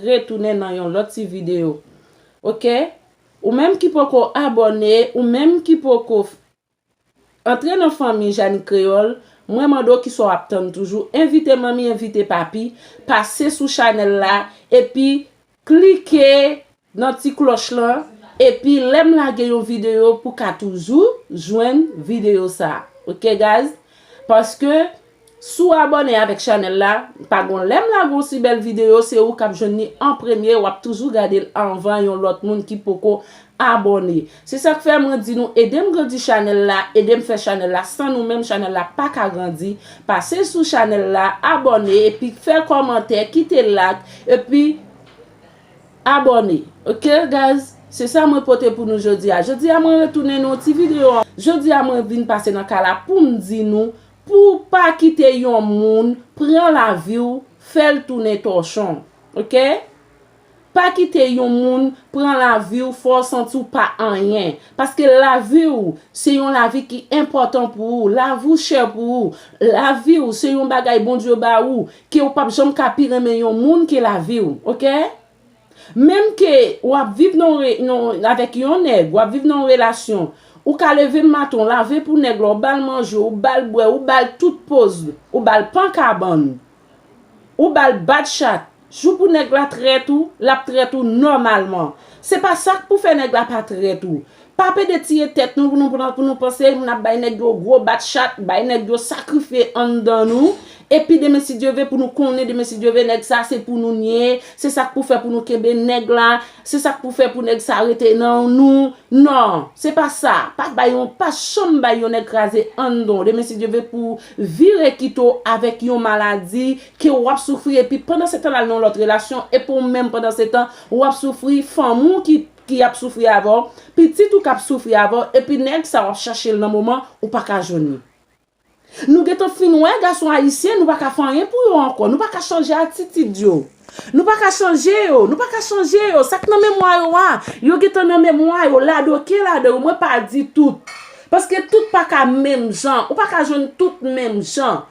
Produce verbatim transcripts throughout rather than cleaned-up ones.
retounen nan yon lòt ti videyo. Oke? Ou menm ki poko abòne, ou menm ki poko antre nan fanmi Jani Kreyòl, mwen mande w kisa w ap tann toujou. Envite manmi, envite papi, pase sou chanèl la, epi klike nan ti klòch lan, epi lè m lage yon videyo pou ka toujou jwenn videyo sa. Oke, guys? Paske si w abòne avèk chanèl la, pa gon lè m lage yon si bèl videyo, se ou k ap jwenn li an premye, w ap toujou gade l anvan yon lòt moun ki poko abòne. Se sa k fè mwen di nou, ede m grandi chanèl la, ede m fè chanèl la. San nou menm, chanèl la pa ka grandi. Pase sou chanèl la, abòne, epi fè kòmantè, kite like, epi abòne. Oke, guys? Se sa mwen pote pou nou jodi a. Jodi a, mwen retounen nan yon ti videyo. Jodi a, mwen vin pase nan kay la pou m di nou, pou w pa kite yon moun pran lavi w, fè l tounen tòchon. Oke? Pa kite yon moun pran lavi w, fè w santi w pa anyen. Paske lavi w, se yon lavi ki enpòtan pou ou. Lavi w chè pou ou. Lavi w, se yon bagay Bondye ba ou, ke w p ap janm ka pi renmen yon moun ke lavi w. Oke? Menm ke w ap viv nan re-, nan, avèk yon nèg, w ap viv nan yon relasyon, ou ka leve maten, w lave pou nèg la, w ba l manje, w ba l bwè, ou ba l tout poz, ou ba l pan kabann, ou ba l bat chat. Jou pou nèg la trèt ou, l ap trèt ou nòmalman. Se pa sa k pou fè nèg la pa trèt ou. Pa pede tiye tèt nou pou nou, pou nou, pou nou panse n ap bay nèg yo gwo bat chat, bay nèg yo sakrifye anndan nou. Epi demen si Dye ve pou nou konnen, demen si Dye ve nèg sa se pou nou n ye, se sa k pou fè pou nou kenbe nèg la, se sa k pou fè pou nèg sa rete nan nou. Non, se pa sa. Pa bay yon, pa janm bay yon nèg kraze anndan w. Demen si Dye ve pou vire kite w avèk yon maladi ke w ap soufri epi pandan se tan l al nan yon lòt relasyon epi w menm pandan se tan w ap soufri, fanmi w ki, ki ap soufri avè w, pitit ou k ap soufri avè w, epi nèg sa w ap chache l nan moman ou pa ka jwenn li. Nou gentan fin wè gason ayisyen, nou pa ka fè anyen pou yo ankò. Nou pa ka chanje atitid yo. Nou pa ka chanje yo. Nou pa ka chanje yo. Sa k nan memwa yo a, yo gentan nan memwa yo. Ladoke ladan yo. Mwen pa di tout. Paske tout pa ka menm jan. Ou pa ka jwenn tout menm jan.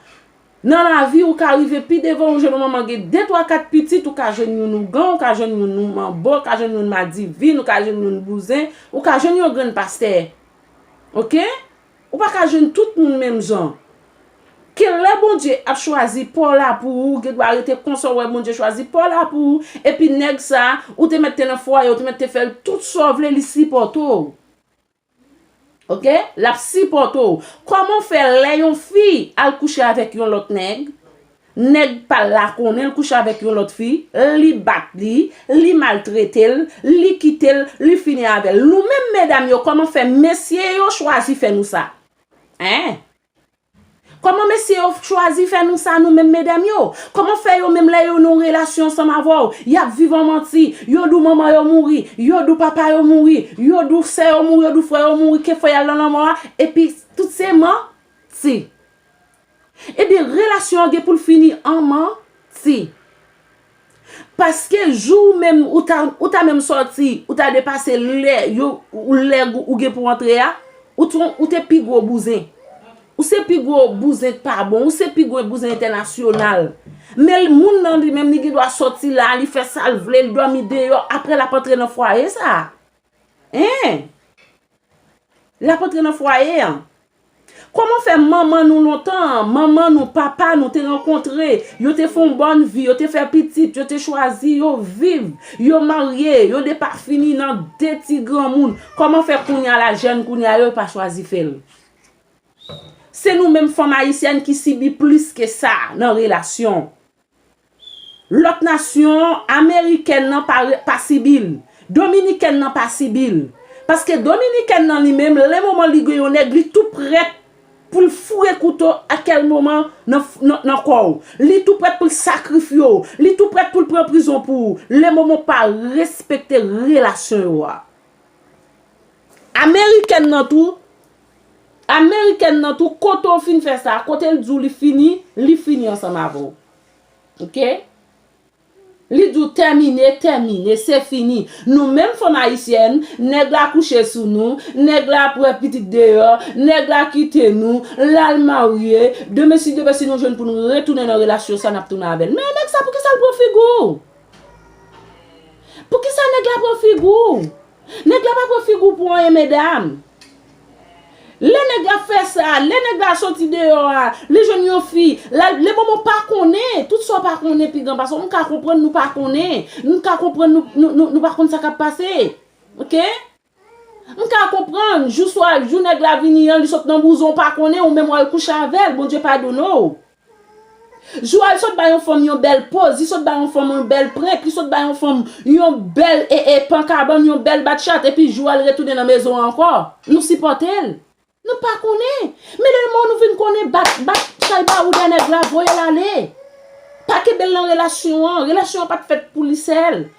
Nan lavi, ou ka rive pi devan, ou jwenn yon manman gen de, twa, kat pitit, ou ka jwenn youn ougan, ou ka jwenn youn manbo, ou ka jwenn youn madivin, ou ka jwenn youn bouzen, ou ka jwenn yon grann pastè. Oke? Ou pa ka jwenn tout moun menm jan. Ke lè Bondye ap chwazi pa w la pou ou, ou gen dwa rete konsa w wè Bondye chwazi pa w la pou ou, epi nèg sa, ou te mèt te nan fwaye, ou te mèt te fè l tout sa w vle, li sipòte w. Oke? L ap sipòte w. Kòman w fè lè yon fi al kouche avèk yon lòt nèg, nèg pa l la konnen l kouche avèk yon lòt fi, li bat li, li maltrete l, li kite l, li fini avè l. Nou menm medam yo, kòman fè mesye yo chwazi fè nou sa? Hein? Kòman mesye yo chwazi fè nou sa, nou menm medam yo? Kòman fè yo menm lè yo nan yon relasyon ansanm avè w, y ap viv an manti, yo di w manman yo mouri, yo di w papa yo mouri, yo di w sè yo mouri, yo di w frè yo mouri, ke fè y al nan lanmò a, epi tout se manti. Ebyen, relasyon an gen pou l fini an manti. Paske jou ou menm, ou ta, ou ta menm sòti, ou ta depase lè yo, ou lè ou gen pou antre a, ou t-, ou te pi gwo bouzen. Ou se pi gwo bouzen k pa bon, ou se pi gwo bouzen entènasyonal. Men moun nan li menm, li gen dwa sòti la, li fè sa l vle, li dòmi deyò, apre l ap antre nan fwaye sa. Hein? L ap antre nan fwaye an. Kòman fè manman nou lontan an, manman nou, papa nou te rankontre, yo te fè yon bòn vi, yo te fè pitit, yo te chwazi, yo viv, yo marye, yo depafini nan de ti granmoun. Kòman fè kounye a la, jèn kounye a yo pa chwazi fè l? Se nou menm fanm ayisyèn ki sibi plis ke sa nan relasyon. Lòt nasyon, amerikèn nan pa re-, pa sibi l. Dominikèn nan pa sibi l. Paske dominikèn nan li menm, lè moman li gen yon nèg, li tou prèt pou l foure kouto a kèl moman nan, nan, nan kò w. Li tou prèt pou l sakrifye w. Li tou prèt pou l pran prizon pou ou. Lè moman w pa respekte relasyon yo a. Amerikèn nan tou, amerikèn nan tou, kote w fin fè sa, kote l di w li fini, li fini ansanm avè w. Oke? Li di w tèmine, tèmine, se fini. Nou menm fanm ayisyèn, nèg la kouche sou nou, nèg la ap wè pitit deyò, nèg la kite nou, l al marye, demen si Dye vle si nou jwenn pou nou retounen nan relasyon sa n ap tounen avè l. Men nèg sa poukisa l pran figi w? Poukisa nèg la pran figi w? Nèg la pa pran figi w pou anyen, medam. Lè nèg la fè sa, lè nèg la soti deyò a, li jwenn yon fi, la, lemoman w pa konnen, tout sa w pa konnen pi gran pase w, m ka konprann nou pa konnen, m ka konprann nou, nou, nou, nou pa konn sa k ap pase. Oke? M ka konprann, jou swa, jou nèg la vini an, li sot nan bouzon w pa konnen, ou menm w al kouche avè l, Bondye padone w. Jou a, li sot bay yon fanm yon bèl poz, li sot bay yon fanm yon bèl prank, li sot bay yon fanm yon bèl, e, e, pan kabann, yon bèl bat chat, epi jou a, li retounen nan mezon an ankò. Nou sipòte l. Nou pa konnen. Men lè nou vin konnen, bat, bat chay ba ou dèyè nèg la, voye l ale. Pa kenbe l nan relasyon an. Relasyon an pa t fèt pou li sèl.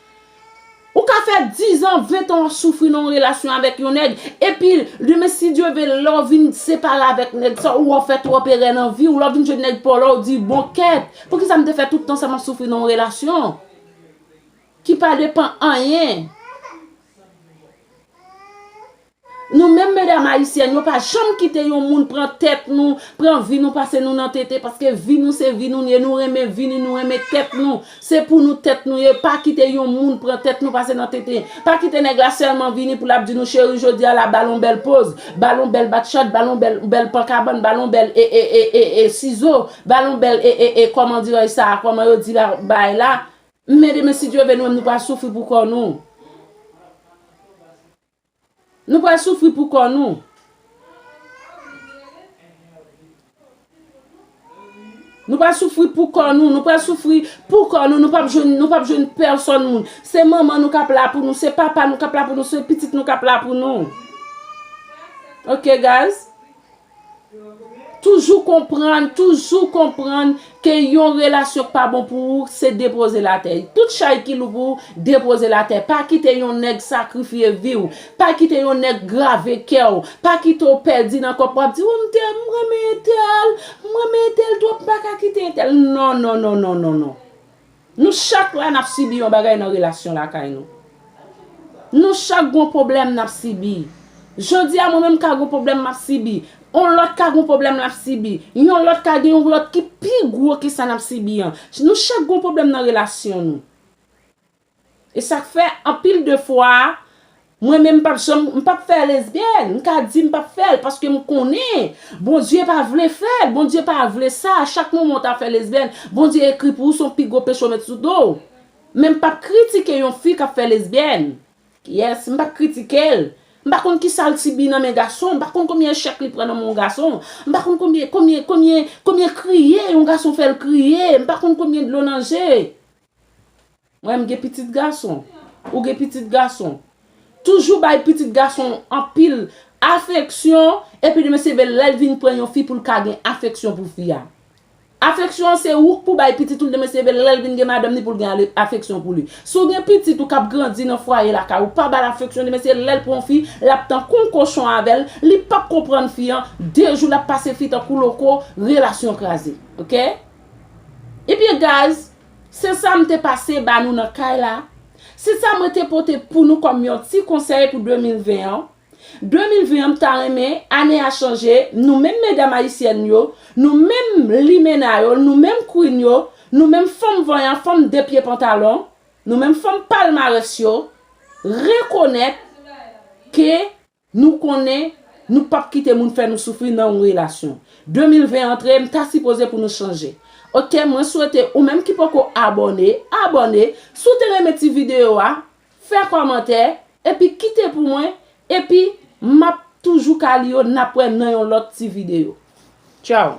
Ou ka fè diz an, ven tan w ap soufri nan yon relasyon avèk yon nèg, epi demen, si Dye vle, lè w vin separe avèk nèg sa, ou wè w fè twòp erè nan vi w, lè w vin jwenn nèg pa w la, w di, "Bon, kèt, poukisa m te fè tout tan sa m ap soufri nan yon relasyon ki pa depann anyen?" Nou menm medam ayisyèn yo pa janm kite yon moun pran tèt nou, pran vi nou, pase nou nan tete, paske vi nou se vi nou ye, nou renmen vi nou, nou renmen tèt nou. Se pou nou tèt nou ye, pa kite yon moun pran tèt nou, pase nan tete. Pa kite nèg la sèlman vini pou l ap di nou, "Cheri, jodi a la, ba l yon bèl poz, ba l yon bèl bat chat, ba l yon bèl, bèl pan kabann, ba l yon bèl, e, e, e, e, e, sizo, ba l yon bèl, e, e, e, kòman dirèj sa, kòman yo di la, bay la." Men demen, si Dye vle, nou menm nou pral soufri pou kò nou. Nou pral soufri pou kò nou. Nou pral soufri pou kò nou, nou pral soufri pou kò nou, nou p ap jwenn, nou p ap jwenn pèsonn moun. Se manman nou k ap la pou nou, se papa nou k ap la pou nou, se pitit nou k ap la pou nou. Oke, guys? Toujou konprann, toujou konprann ke yon relasyon k pa bon pou ou, se depoze l atè. Tout chay ki lou pou ou, depoze l atè. Pa kite yon nèg sakrifye vi w. Pa kite yon nèg grave kè w. Pa kite w pèdi nan kòb w ap di, "O, m te, m renmen entèl, m renmen entèl twòp, m pa ka kite entèl." Non, non, non, non, non, non. Nou chak la n ap sibi yon bagay nan relasyon lakay nou. Nou chak gon pwoblèm n ap sibi. Jodi a, mwen menm m ka gon pwoblèm m ap sibi. Yon lòt ka gon pwoblèm l ap sibi. Yon lòt ka gen yon lòt ki pi gwo ke sa n ap sibi an. Nou chak gon pwoblèm nan relasyon nou. E sa k fè, anpil de fwa, mwen menm m p ap janm, m p ap fè lesbyèn. M ka di m p ap fè l paske m konnen Bondye pa vle fè l. Bondye pa vle sa. Chak moman w ta fè lesbyèn, Bondye ekri pou ou se yon pi gwo peche w met sou do w. Men m p ap kritike yon fi k ap fè lesbyèn. Yes, m p ap kritike l. M pa konn kisa l sibi nan men gason. M pa konn konbyen echèk li pran nan men yon gason. M pa konn konbyen, konbyen, konbyen, konbyen kriye yon gason fè l kriye. M pa konn konbyen dlo nan je. Mwen, m gen pitit gason. Ou gen pitit gason. Toujou bay pitit gason anpil afeksyon, epi demen se lè l vin pran yon fi pou l ka gen afeksyon pou fi a. Afeksyon an se ou k pou bay pitit ou l, demen se lè l vin gen madanm li pou l gen ale-, afeksyon pou li. Si w gen pitit ou k ap grandi nan fwaye lakay ou, pa ba l afeksyon, demen se lè l pran yon fi, l ap tankou yon kochon avè l, li p ap konprann fi an, de jou l ap pase fi tankou loko, relasyon kraze. Oke? Ebyen, guys, se sa m te pase ba nou nan kay la. Se sa mwen te pote pou nou kòm yon ti konsèy pou de mil ven an. De mil ven an, m ta renmen ane a chanje, nou menm medam ayisyèn yo, nou menm limena yo, nou menm queen yo, nou menm fanm vanyan, fanm de pye pantalon, nou menm fanm palmarès yo, rekonèt ke nou konnen nou p ap kite moun fè nou soufri nan yon relasyon. De mil ven antre, m ta sipoze pou nou chanje. Oke, mwen swete ou menm ki poko abòne, abòne. Si w te renmen ti videyo a, fè kòmantè, epi kite pou mwen, epi m ap toujou ka li yo, n ap wè nan yon lòt ti videyo. Tchaw!